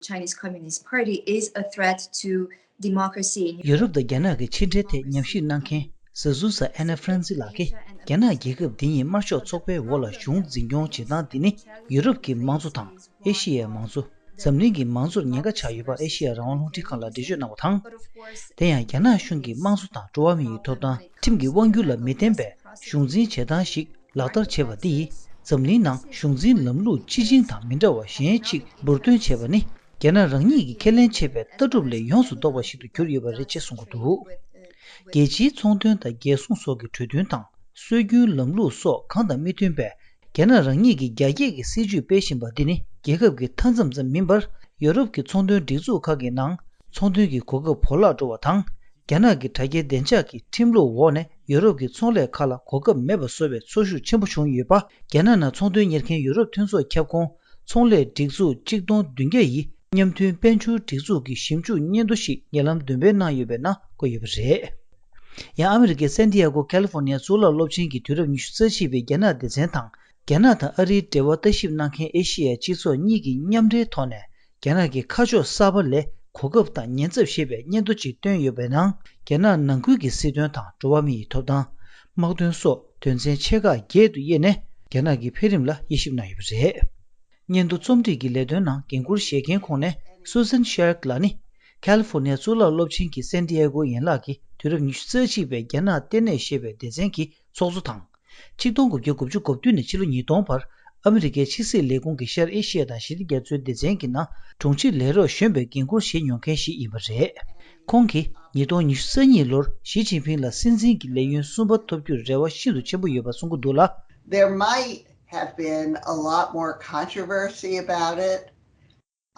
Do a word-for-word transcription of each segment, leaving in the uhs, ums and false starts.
Chinese Communist Party is a threat to democracy in Europe. ཡོ་རོབ་དང་རྒྱ་ནག་གི་ཕྱི་འབྲེལ་ཐད་ཉམས་ཞིབ་གནང་མཁན་ཟ་ཟུ་ས་ཨེ་ན་ཧྥ་རན་སི་ལགས་ཀྱིས། རྒྱ་ནག་རྒྱལ་ཁབ་འདི་ཉིད་དམར་ཤོག་ཚོགས་པའི་འོག་ལ་གཞུང་འཛིན་སྐྱོང་བྱེད་སྟངས་འདི་ནི་ཡོ་རོབ་ཀྱི་དམངས་གཙོ་དང་ཨེ་ཤི་ཡའི་དམངས་གཙོ། འཛམ་གླིང་གི་མང་གཙོར་ཉེན་ཁ་ཆགས་ཡོད་པ་ཨེ་ཤི་ཡ་རང་དབང་རླུང་འཕྲིན་ཁང་ལ་འགྲེལ་བརྗོད་གནང་བ་དང་། དེ་ཡང་རྒྱ་ནག་གཞུང་གིས་དམངས་གཙོ་དང་འགྲོ་བ་མི་ཡི་ཐོབ་ཐང་ཁྲིམས་ཀྱི་དབང་སྒྱུར་ལ་མི་བརྟེན་པའི་གཞུང་འཛིན་བྱེད་སྟངས་ཤིག་ལག་བསྟར་བྱས་པ་འདི་ཡིས། འཛམ་གླིང་ནང་གཞུང་འཛིན་ལམ་ལུགས་སྤྱི་བྱིངས་དང་མི་འདྲ་བ་གཞན་ཅིག་འབུར་འདོན་བྱས་པ་ནི། རྒྱ་ནག་རང་ཉིད་ཀྱིས་ཁས་ལེན་བྱས་པའི་ལྟ་གྲུབ་ལས་ཡོངས་སུ་ལྡོག་པ་ཞིག་ཏུ་གྱུར་ཡོད་པ་རེད་ཅེས་གསུང་གི་འདུག་རྒྱལ་སྤྱིའི་ཚོང་དོན་དང་རྒྱལ་སྲུང་སོགས་ཀྱི་གྲོས་མཐུན་དང་སྲོལ་རྒྱུན་ལམ་ལུགས་སོགས་གང་དང་མི་མཐུན་པའི་རྒྱ་ནག་རང་ཉིད་ཀྱིས་རྒྱ་སྐྱེད་ཀྱི་སྲིད་ཇུས་སྤེལ་བཞིན་པ་འདི་ནི་རྒྱལ་ཁབ་ཀྱི་མཐའ་མཚམས་ཙམ་མིན་པར་ཡོ་རོབ་ཀྱི་ཚོང་དོན་སྒྲིག་འཛུགས་ཁག་གི་ནང་ཚོང་དོན་གྱི་གོ་སྐབས་བོར་བརླག་འགྲོ་བ་དང་། རྒྱ་ནག་གི་དྲ་རྒྱའི་བདེ་འཇགས་ཀྱི་ཁྲིམས་ལུགས་འོག་ནས་ཡོ་རོབ་ཀྱི་ཚོང་ལས་ཁག་ལ་གོ་སྐབས་མེད་པ་བཟོ་བའི་ཚོར་ཤུགས་ཆེན་པོ་བྱུང་ཡོད་པ། རྒྱ་ནག་ནང་ཚོང་དོན་གཉེར་མཁན་ཡོ་རོབ་མཐུན་ཚོགས་ཁྱབ་ཁོངས་ཚོང་ལས་སྒྲིག་འཛུགས་གཅིག་སྟོང་བདུན་བརྒྱ་ཡིས་མཉམ་མཐུན་དཔལ་འབྱོར་སྒྲིག་འཛུགས་ཀྱི་ཞིབ་འཇུག་སྙན་ཐོ་ཞིག་ཉེ་ལམ་འདོན་སྤེལ་གནང་ཡོད་པའི་ནང་བཀོད་ཡོད་པ་རེད། ཡང་ཨ་མི་རི་ཀའི་སན་ཏི་ཡ་གོ་ཁ་ལི་ཧྥོ་ནི་ཡ་གཙུག་ལག་སློབ་ཆེན་གྱི་དུས་རབས་ཉི་ཤུ་རྩ་གཅིག་པའི་རྒྱ་ནག་སྡེ་ཚན་དང་། རྒྱ་ནག་དང་ཨ་རིའི་འབྲེལ་བ་ལྟ་ཞིབ་གནང་མཁན་ཨེ་ཤི་ཡའི་སྤྱི་ཚོགས་གཉིས་ཀྱིས་མཉམ་འབྲེལ་ཐོག་ནས། རྒྱ་ནག་གི་ཁ་ཕྱོགས་གསར་པ་ལས་གོ་སྐབས་དང་ཉེན་ཚབས་ཞེས་པའི་སྙན་ཐོ་ཅིག་བཏོན་ཡོད་པའི་ནང་། རྒྱ་ནག་ནང་ཁུལ་གྱི་སྲིད་དོན་དང་འགྲོ་བ་མི་ཡི་ཐོབ་ཐང་། དམག་དོན་སོགས་དོན་ཚན་ཆེ་ཁག་བརྒྱད་དུ་དབྱེ་ནས་རྒྱ་ནག་གི་འཕེལ་རིམ་ལ་དབྱེ་ཞིབ་གནང་ཡོད་པ་རེད། སྙན་ཐོ་རྩོམ་སྒྲིག་གི་ལས་དོན་ནང་འགན་འཁུར་བཞེས་མཁན་ཁོངས་ནས་སུ་སན་ཤར་ལགས་ནི། ཁ་ལི་ཧྥོ་ནི་ཡ་གཙུག་ལག་སློབ་ཆེན་གྱི་སན་ཏི་ཡ་གོ་ཡན་ལག་གི་དུས་རབས་ཉི་ཤུ་རྩ་གཅིག་པའི་རྒྱ་ནག་ལྟེ་གནས་ཞེས་པའི་སྡེ་ཚན་གྱི་ཚོགས་གཙོ་དང་། ཆིག་སྟོང་དགུ་བརྒྱ་དགུ་བཅུ་གོ་བདུན་ནས་ཕྱི་ལོ་ཉིས་སྟོང་བར་ཨ་མི་རི་ཀའི་ཕྱི་སྲིད་ལས་ཁུངས་ཀྱི་ཤར་ཨེ་ཤི་ཡ་དང་ཞི་བདེ་རྒྱ་མཚོའི་སྡེ་ཚན་གྱི་ནང་དྲུང་ཆེ་ལས་རོགས་གཞོན་པའི་འགན་འཁུར་བཞེས་མྱོང་མཁན་ཞིག་ཡིན་པ་རེད། ཁོང་གིས་ཉིས་སྟོང་ཉི་ཤུ་རྩ་གཉིས་ལོར་ཞི་ཅིན་ཕིང་ལ་སྲིད་འཛིན་གྱི་ལས་ཡུན་གསུམ་པ་ཐོབ་རྒྱུར་རེ་བ་ཤིན་ཏུ་ཆེན་པོ་ཡོད་པ་གསུང་གི་འདུག་ལ། There might have been a lot more controversy about it,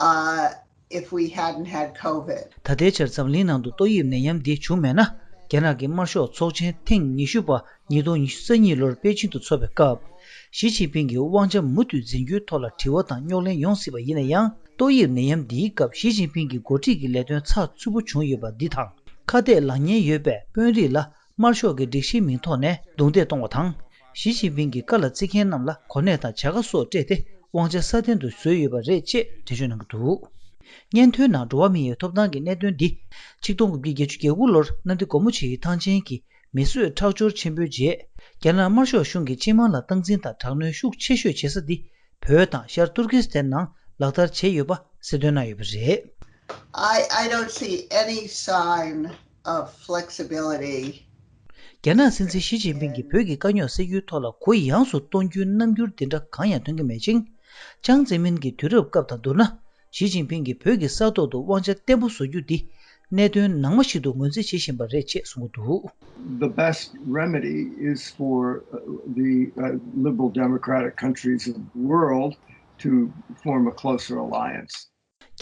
uh, if we hadn't had COVID. ད་ལྟའི་ཆར་འཛམ་གླིང་ནང་དུ་ཏོག་དབྱིབས་ནད་ཡམས་འདི་བྱུང་མེད་ན། རྒྱ་ནག་གི་དམར་ཤོག་ཚོགས་ཆེན་ཐེངས་ཉི་ཤུ་པ་ཉིས་སྟོང་ཉི་ཤུ་རྩ་གཉིས་ལོར་པེ་ཅིང་དུ་འཚོགས་པའི་སྐབས། ཞི་ཅིན་ཕིང་གིས་དབང་ཆ་མུ་མཐུད་འཛིན་རྒྱུའི་ཐོག་ལ་དྲི་བ་དང་རྙོག་གླེང་ཡོང་སྲིད་པ་ཡིན་ན་ཡང་། ཏོག་དབྱིབས་ནད་ཡམས་འདིའི་སྐབས་ཞི་ཅིན་ཕིང་གི་འགོ་ཁྲིད་ཀྱི་ལས་དོན་ཚགས་ཚུད་པོ་བྱུང་ཡོད་པ་འདི་དང་། ཁ་གཏད་ལངས་ཉེན་ཡོད་པའི་དཔོན་རིགས་ལ། དམར་ཤོག་གི་སྒྲིག་གཞིའི་མིང་ཐོག་ནས་རྡུང་རྡེག་གཏོང་བ་དང་། ཞི་ཅིན་ཕིང་གི་བཀའ་ལ་བརྩི་མཁན་རྣམས་ལ་གོ་གནས་དང་བྱ་དགའ་སོགས་སྤྲད་དེ་དབང་ཆ་སྲ་བརྟན་དུ་བཟོས་ཡོད་པ་རེད་ཅེས་འགྲེལ་བརྗོད་གནང་གི་འདུག་སྙན་ཐོའི་ནང་འགྲོ་བ་མི་ཡི་ཐོབ་ཐང་གི་གནད་དོན་འདི། ཆིག་སྟོང་དགུ་བརྒྱ་བརྒྱད་ཅུ་གྱ་དགུ་ལོར་གནམ་བདེ་སྒོ་མོ་ཆེའི་ཐང་ཆེན་གྱི་མི་གསོད་ཁྲག་སྦྱོར་ཆེན་པོའི་རྗེས། རྒྱ་ནག་དམར་ཤོག་གཞུང་གིས་སྤྱི་དམངས་ལ་སྟངས་འཛིན་དང་དྲག་གནོན་ཤུགས་ཆེ་ཤོས་བྱེད་ས་འདི། བོད་དང་ཤར་ཏུར་ཀི་སི་ཐན་ནང་ལག་བསྟར་བྱས་ཡོད་པ་གསལ་སྟོན་གནང་ཡོད་པ་རེད། I, I don't see any sign of flexibility. རྒྱ་ནག་སྲིད་འཛིན་ཞི་ཅིན་ཕིང་གིས་བོད་ཀྱི་དཀའ་རྙོག་སེལ་རྒྱུའི་ཐོག་ལ་གུ་ཡངས་སུ་གཏོང་རྒྱུའི་རྣམ་འགྱུར་འདི་འདྲ་གང་ཡང་སྟོན་གྱི་མེད་ཅིང་། ཅང་ཙེ་མིན་གྱི་དུས་རབས་སྐབས་དང་བསྡུར་ན། ཞི་ཅིན་ཕིང་གིས་བོད་ཀྱི་ས་ཐོག་ཏུ་དབང་ཆ་བརྟན་པོ་བཟོ་རྒྱུ་འདི་གནད་དོན་ནང་མ་ཞིག་ཏུ་ངོས་འཛིན་བྱེད་བཞིན་པ་རེད་ཅེས་གསུངས་ཀྱི་འདུག The best remedy is for, uh, the, uh, liberal democratic countries of the world to form a closer alliance.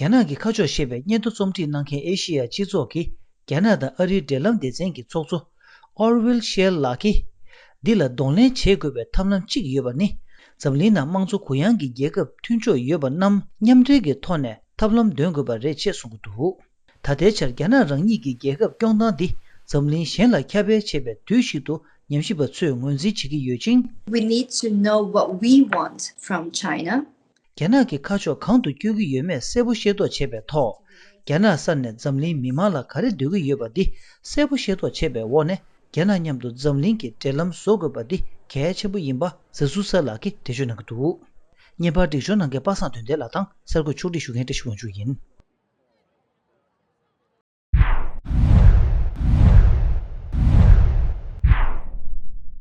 རྒྱ་ནག་གི་ཁ་ཕྱོགས་ཞེས་པའི་སྙན་ཐོ་རྩོམ་སྒྲིག་གནང་མཁན་ཨེ་ཤེ་ཡ་སྤྱི་ཚོགས་ཀྱིས་རྒྱ་ནག་དང་ཨ་རིའི་འབྲེལ་ལམ་སྡེ་ཚན་གྱི་ཚོགས་གཙོ་ཨོར་ཝིལ་ཤེལ་ལགས་ཀྱིས། འདི་ལ་གདོང་ལེན་བྱེད་དགོས་པའི་ཐབས་ལམ་གཅིག་ཡོད་པ་ནི། འཛམ་གླིང་ནང་དམངས་གཙོ་གུ་ཡངས་ཀྱི་རྒྱལ་ཁབ་མཐུན་ཕྱོགས་ཡོད་པ་རྣམས་མཉམ་འབྲེལ་གྱི་ཐོག་ནས་ཐབས་ལམ་འདོན་དགོས་པ་རེད་ཅེས་གསུངས་ཀྱི་འདུག་ད་ལྟའི་ཆར་རྒྱ་ནག་རང་ཉིད་ཀྱི་རྒྱལ་ཁབ་སྐྱོང་སྟངས་འདི་འཛམ་གླིང་གཞན་ལ་ཁྱབ་སྤེལ་བྱེད་པའི་དུས་ཤིག་ཏུ་ཉམས་ཞིབ་པ་ཚོས་ངོས་འཛིན་བྱེད་ཀྱི་ཡོད་ཅིང་། We need to know what we want from China. རྒྱ་ནག་གི་ཁ་ཕྱོགས་གང་དུ་བསྐྱོད་ཀྱི་ཡོད་མེད་གསལ་པོ་ཤེས་རྟོགས་བྱེད་པའི་ཐོག་རྒྱ་ནག་ས་ནས་འཛམ་གླིང་མི་མང་ལ་ག་རེ་འདོད་ཀྱི་ཡོད་པ་འདི་གསལ་པོ་ཤེས་རྟོགས་བྱེད་པའི་འོག་ནས་རྒྱ་ནག་མཉམ་དུ་འཛམ་གླིང་གི་འབྲེལ་ལམ་བཟོ་དགོས་པ་འདི་གལ་ཆེན་པོ་ཡིན་པ་ཟ་སུ་ས་ལགས་ཀྱིས་འགྲེལ་བརྗོད་གནང་གི་འདུག་བརྙན་པར་སྒྲིག་སྦྱོར་གནང་མཁན་པ་སངས་དོན་ལྡན་ལགས་དང་གསར་འགོད་ཕྱོགས་སྒྲིག་ཞུ་མཁན་བཀྲ་ཤིས་དབང་ཕྱུག་ཡིན།